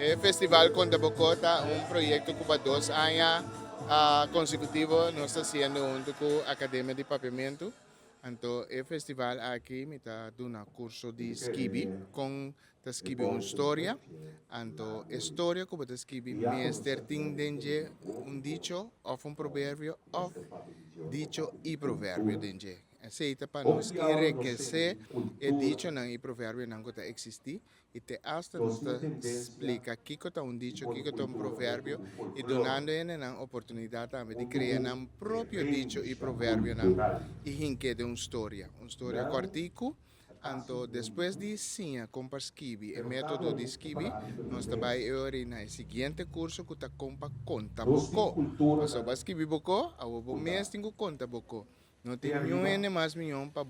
E Festival Konta Bo Kos ta un proyekto ku pa 2 aña konsekutivo nos ta hasiendo huntu ku Akademia di Papiamentu. Anto, e festival aki mi ta duna kurso di skibi, kon ta skibi un storia. Anto, e storia ku bo ta skibi mester tin den dje un dicho òf un proverbio òf dicho i proverbio den dje. Esei ta pa nos enrikesé e dichonan i proverbionan ku ta eksistí i te hasta nos ta splika kiko ta un dicho, kiko ta un proverbio i dunando nan oportunidat tambe di krea nan propio dicho i proverbionan i hink'é den un storia, un storia kòrtiku. Anto, despues di siña kon pa skibi, e método di skibi, nos ta bai na e siguiente kurso ku ta kon pa konta bo kos. Pasobra bo a skibi bo kos, awor bo mes tin ku konta bo kos. No tin niun hende mas mihó pa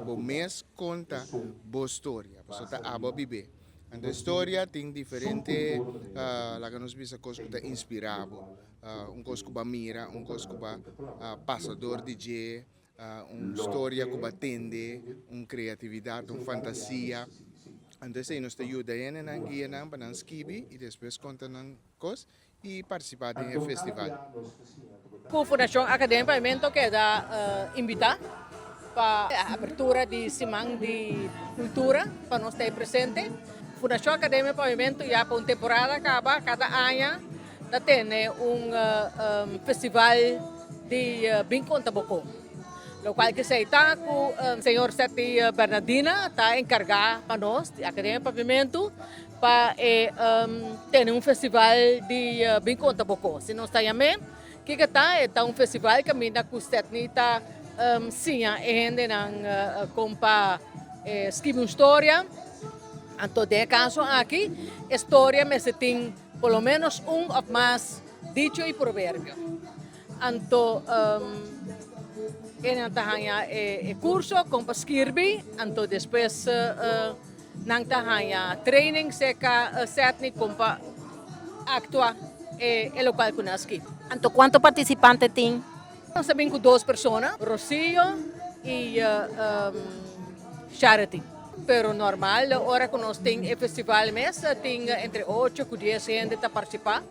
bo mes konta bo storia. Pasobra ta abo a bib'é. Anto, storia tin diferente, laga nos bisa, kos ku ta inspirá bo. Un kos ku bo a mira, un kos ku bo a pasa dor di dje, un storia ku bo a tende, un kreatividat, un fantasia. Anto, esei nos ta yuda nan, guia nan pa nan skibi i despues konta nan kos i partisipá den e festival. Ku Fundashon Akademia Papiamentu keda invitá pa apertura di Siman di Kultura pa nos ta presente. Fundashon Akademia Papiamentu ya pa un temporada kaba, kada aña ta tene un festival di Bin Konta Bo Kos. Lokual ku ta ku señor Seti Bernardina ta enkargá pa nos, di Akademia Papiamentu, pa tene un festival di Bin Konta Bo Kos. Si nos ta yam'é, ku ta un festival kaminda ku Setni ta siña hendenan kon pa skibi un storia. Anto, den e kaso aki, storia mester tin por lo ménos un òf mas dicho i proverbio. Anto, nan ta haña e kurso kon pa skirbi, anto despues nan ta haña training serka Setni kon pa aktua e lokual ku nan a skibi. Anto, kuantu partisipante tin? Nos ta ku dos persona, Rocio i Charity. Pero normal, ora ku nos tin e festival mes, tin entre 8 ku 10 hende ta partisipá.